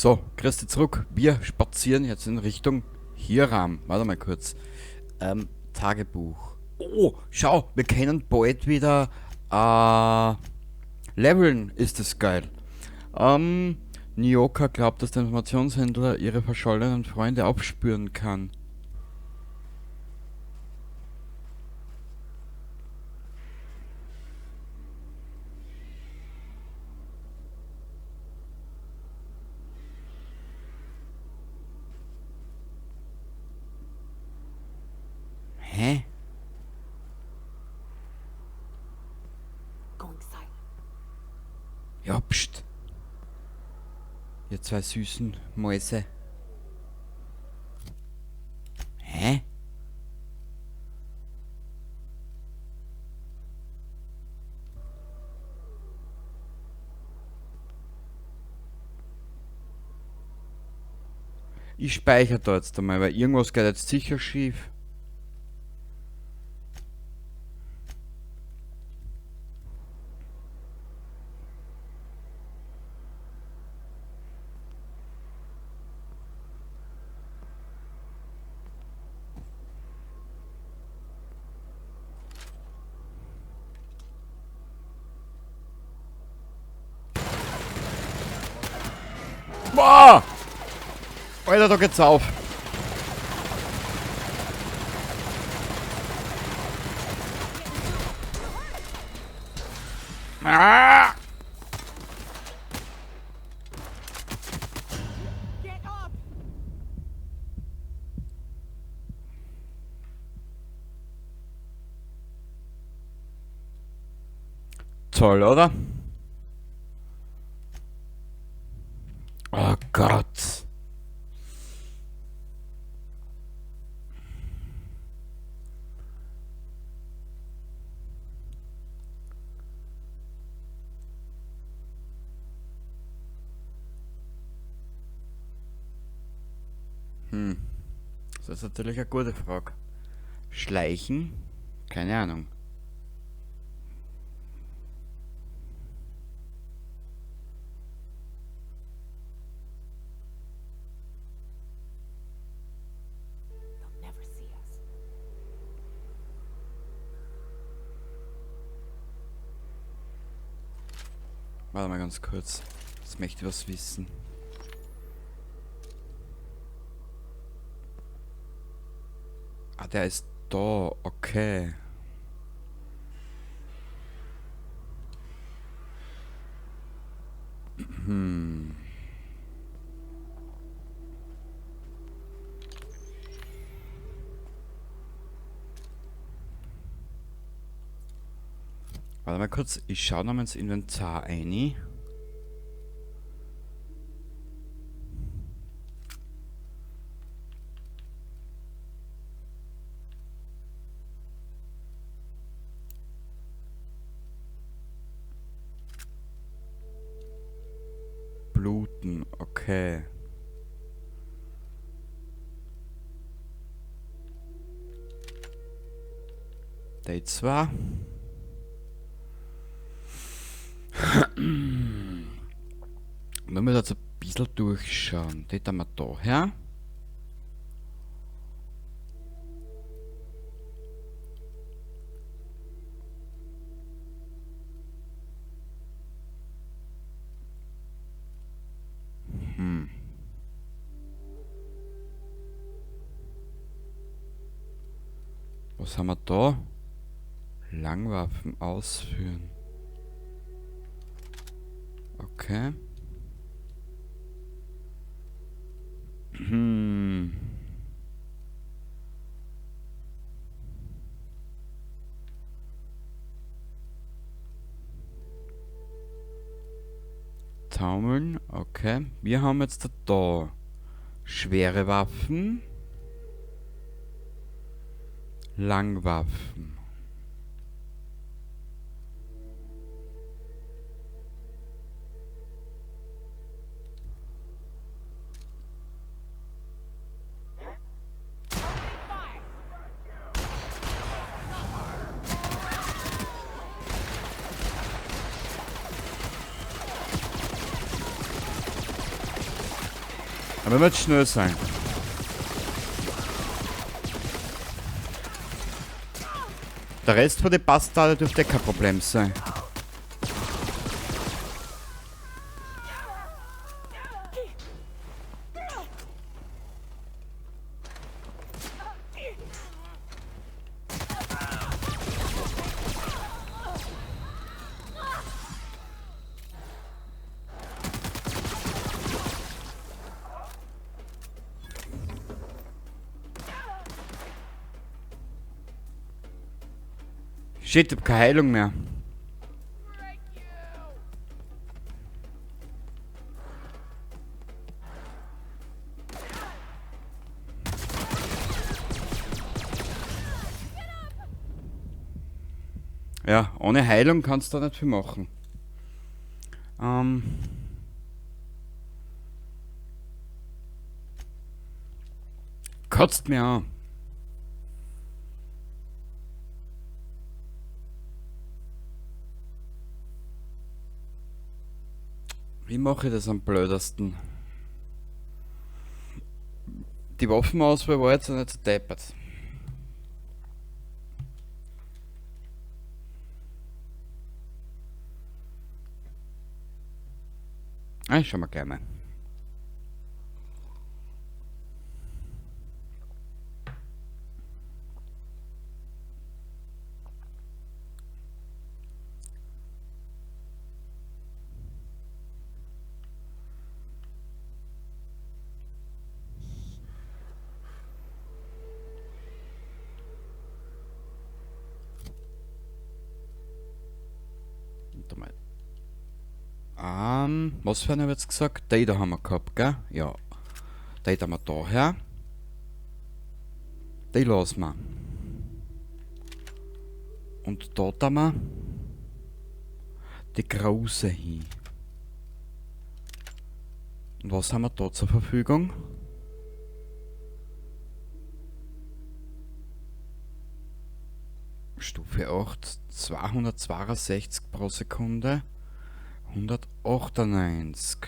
So, grüß dich zurück. Wir spazieren jetzt in Richtung Hiram. Warte mal kurz. Tagebuch. Oh, schau, wir können bald wieder leveln. Ist das geil. Nyoka glaubt, dass der Informationshändler ihre verschollenen Freunde aufspüren kann. Hä? Going silent. Ja, pst. Ihr zwei süßen Mäuse. Hä? Ich speichere da jetzt einmal, weil irgendwas geht jetzt sicher schief. Boah! Alter, da geht's auf. Ah! Get up! Toll, oder? Oh Gott. Das ist natürlich eine gute Frage. Schleichen? Keine Ahnung. They'll never see us. Warte mal ganz kurz. Jetzt möchte ich was wissen. Ah, der ist da. Okay. Warte mal kurz, ich schau noch mal ins Inventar ein. Bluten, okay. Day 2. Wenn wir jetzt ein bisschen durchschauen, die haben wir da her. Was haben wir da? Langwaffen ausführen. Okay. Taumeln, okay. Wir haben jetzt da schwere Waffen, Langwaffen. Aber wir müssen schnell sein. Der Rest von den Bastarde dürfte kein Problem sein. Shit, ich hab keine Heilung mehr. Ja, ohne Heilung kannst du da nicht viel machen. Kotzt mir an. Wie mache ich das am blödesten? Die Waffenauswahl war jetzt noch nicht so deppert. Ah, schauen wir gleich mal. Was für eine hab ich jetzt gesagt? Die da haben wir gehabt, gell? Ja. Die da haben wir da her. Die lassen wir. Und da tun wir die große hin. Und was haben wir da zur Verfügung? Stufe 8, 262 pro Sekunde. 198.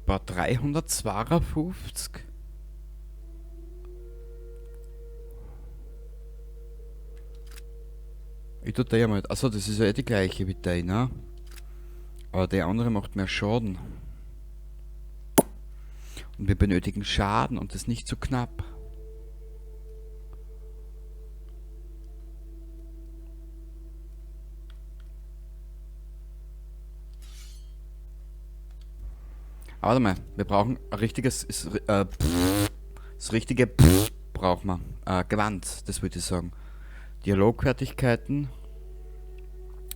Bei 352. Ich tue die ja mal. Achso, das ist ja eh die gleiche wie die, ne? Aber die andere macht mehr Schaden. Und wir benötigen Schaden und das nicht zu knapp. Aber warte mal, wir brauchen ein richtiges, ist, pff, das richtige pff, brauchen wir. Gewand, das würde ich sagen. Dialogfertigkeiten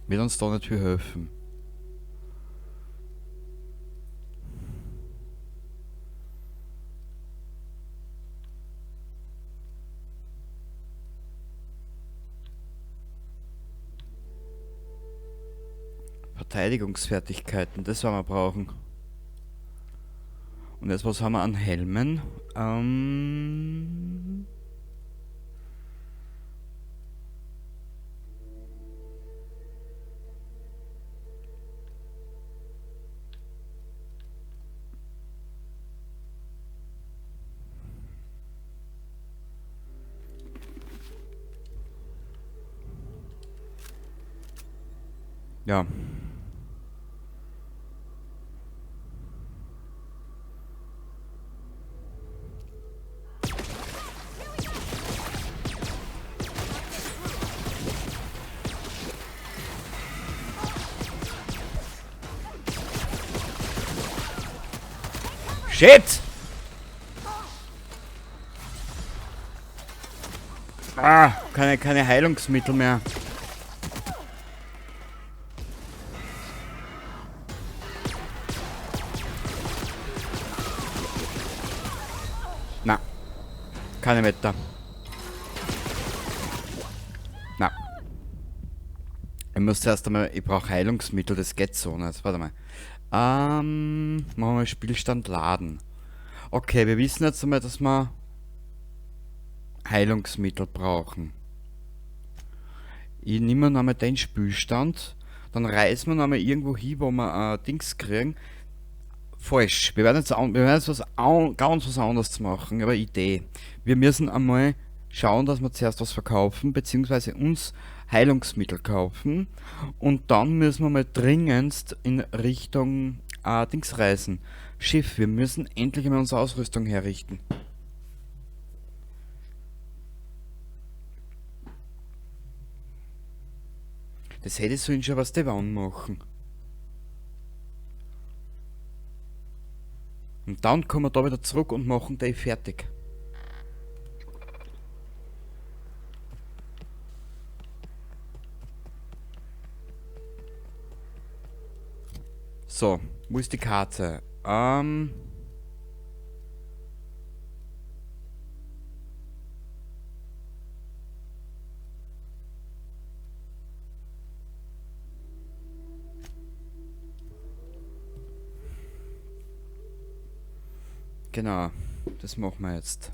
wird uns da nicht viel helfen. Verteidigungsfertigkeiten, das werden wir brauchen. Und jetzt, was haben wir an Helmen? Ja. Shit! Ah, keine Heilungsmittel mehr. Na. Keine Wetter. Na. Ich muss zuerst einmal, ich brauche Heilungsmittel, das geht so nicht. Warte mal. Machen wir mal Spielstand laden. Okay, wir wissen jetzt einmal, dass wir Heilungsmittel brauchen. Ich nehme noch einmal den Spielstand. Dann reisen wir noch mal irgendwo hin, wo wir Dings kriegen. Falsch. Wir werden jetzt was ganz was anderes machen, aber Idee. Wir müssen einmal schauen, dass wir zuerst was verkaufen, beziehungsweise uns Heilungsmittel kaufen. Und dann müssen wir mal dringendst in Richtung Dings reisen. Schiff, wir müssen endlich einmal unsere Ausrüstung herrichten. Das hätte ich sollen schon was die Wand machen. Und dann kommen wir da wieder zurück und machen die fertig. So, wo ist die Karte? Genau, das machen wir jetzt.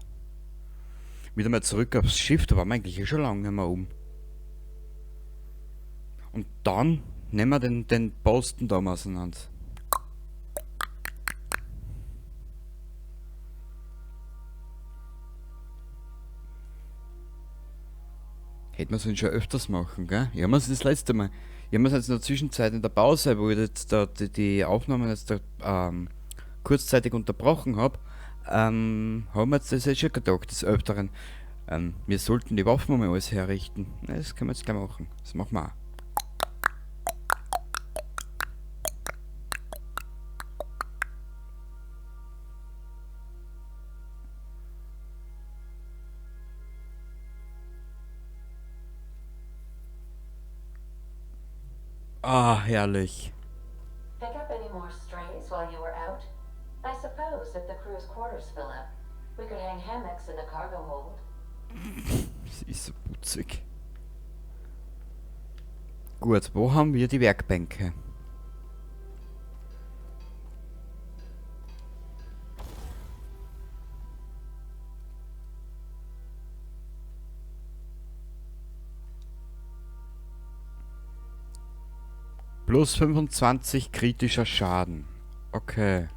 Wieder mal zurück aufs Schiff, da waren wir eigentlich eh schon lange nicht mehr oben. Und dann nehmen wir den Posten da mal auseinander. Hätten wir es schon öfters machen, gell? Ich hab mir's das letzte Mal. Ich hab mir's jetzt in der Zwischenzeit in der Pause, wo ich jetzt da die Aufnahmen jetzt da, kurzzeitig unterbrochen hab, haben wir jetzt das eh schon gedacht, des Öfteren. Wir sollten die Waffen mal alles herrichten. Na, das können wir jetzt gleich machen. Das machen wir auch. Ah, herrlich. Pick up any more strays while you were out? I suppose if the crew's quarters fill up, we could hang hammocks in the cargo hold. Das ist so putzig. Gut, wo haben wir die Werkbänke? Plus 25 kritischer Schaden. Okay.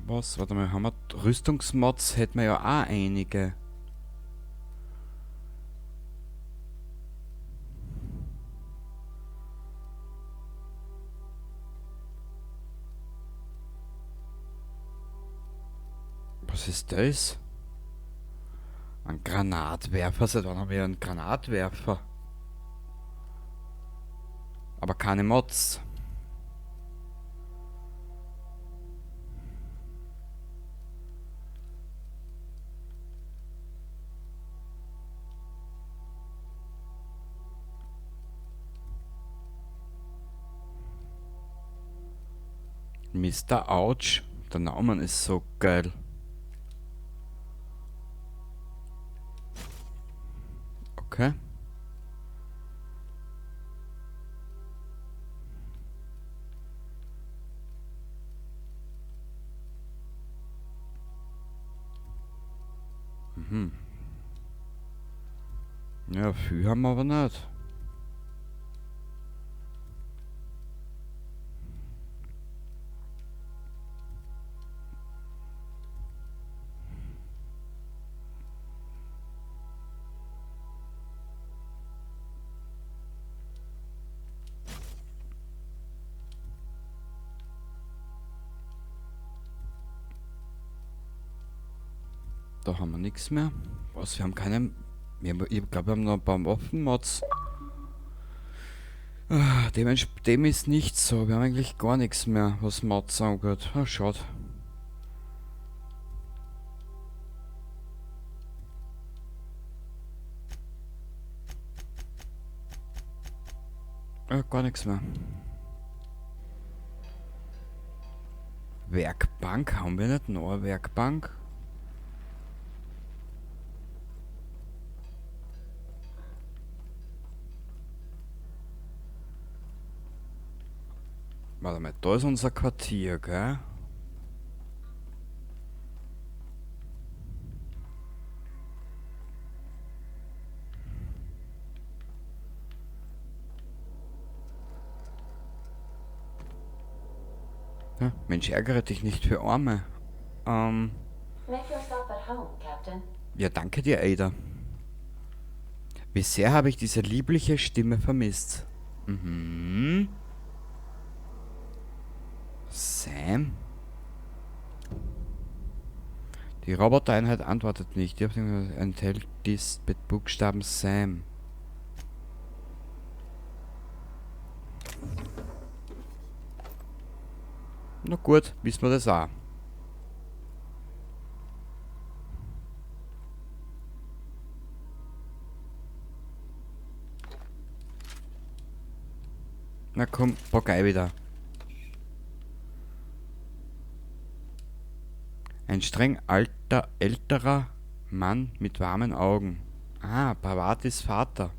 Was? Warte mal, haben wir Rüstungsmods? Hätten wir ja auch einige. Was ist das? Ein Granatwerfer? Seit wann haben wir einen Granatwerfer? Aber keine Mods. Mister Ouch. Der Name ist so geil. Okay. Ja, viel haben wir aber nicht. Da haben wir nichts mehr. Was? Wir haben keine... Ich glaub, wir haben noch ein paar Waffenmods. Ah, dem ist nicht so. Wir haben eigentlich gar nichts mehr, was Mods angeht. Ah, schade. Ah, gar nichts mehr. Werkbank haben wir nicht noch eine Werkbank? Warte mal, da ist unser Quartier, gell? Ja, Mensch, ärgere dich nicht für Arme. Make yourself at home, Captain. Ja, danke dir, Ada. Wie sehr habe ich diese liebliche Stimme vermisst. Mhm. Sam? Die Robotereinheit antwortet nicht. Die Aufnahme enthält dies mit Buchstaben Sam. Na gut, wissen wir das auch. Na komm, pack ein wieder. Ein streng alter, älterer Mann mit warmen Augen. Ah, Parvatis Vater.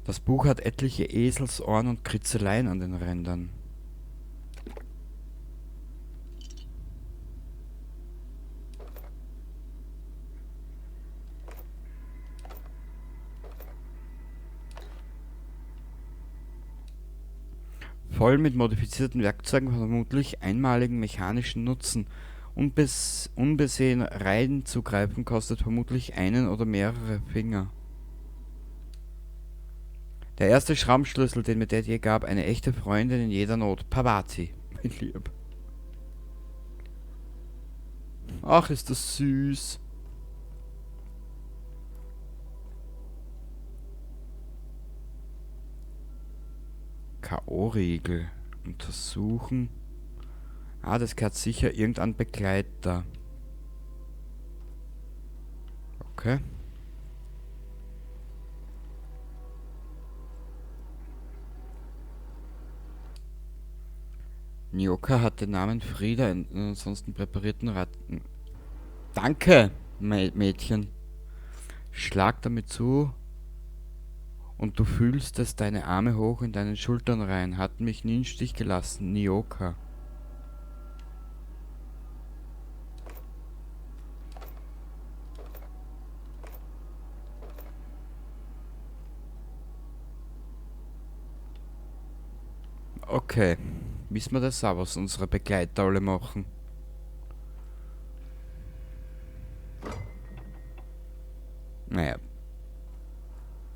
Das Buch hat etliche Eselsohren und Kritzeleien an den Rändern. Voll mit modifizierten Werkzeugen von vermutlich einmaligen mechanischen Nutzen. Unbesehen reinzugreifen kostet vermutlich einen oder mehrere Finger. Der erste Schraubenschlüssel, den mir Dad je gab, eine echte Freundin in jeder Not. Parvati, mein Lieb. Ach, ist das süß. K O-Riegel. Untersuchen. Ah, das gehört sicher irgendein Begleiter. Okay. Nyoka hat den Namen Frieda in den ansonsten präparierten Ratten. Danke, Mädchen. Schlag damit zu und du fühlst es deine Arme hoch in deinen Schultern rein. Hat mich nie im Stich gelassen, Nyoka. Okay. Wissen wir das auch, was unsere Begleiter alle machen? Naja.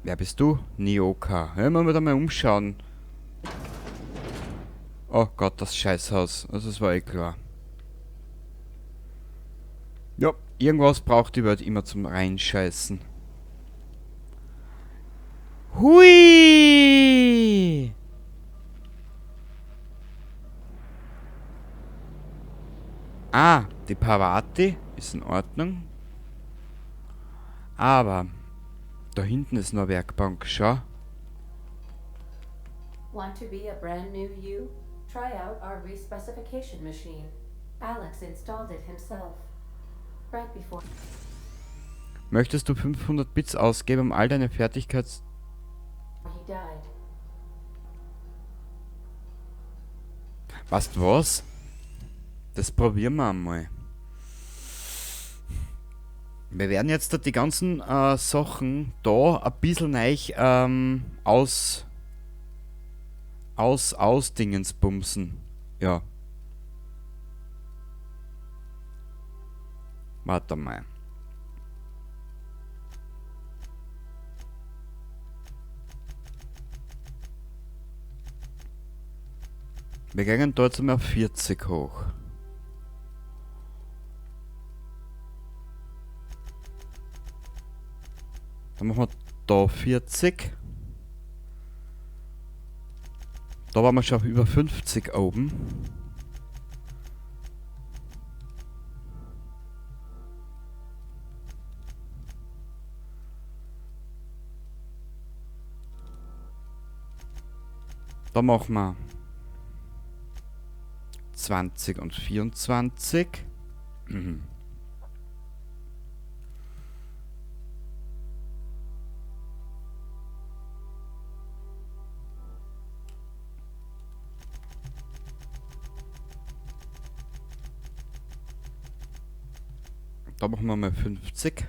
Wer bist du? Nyoka. Ja, mal wieder mal umschauen. Oh Gott, das Scheißhaus. Also das war eh klar. Ja, irgendwas braucht die Welt immer zum Reinscheißen. Hui! Ah, die Parvati ist in Ordnung. Aber da hinten ist noch eine Werkbank, schau. Want to be a brand new you? Try out our respecification machine. Alex installed it himself. Right before. Möchtest du 500 Bits ausgeben, um all deine Fertigkeits- He died. Weißt du was? Das probieren wir einmal. Wir werden jetzt da die ganzen Sachen da ein bisschen neu aus Dingensbumsen. Ja. Warte mal. Wir gehen da jetzt mal auf 40 hoch. Dann machen wir da 40. Da waren wir schon auf über 50 oben. Da machen wir 20 und 24. Da machen wir mal 50.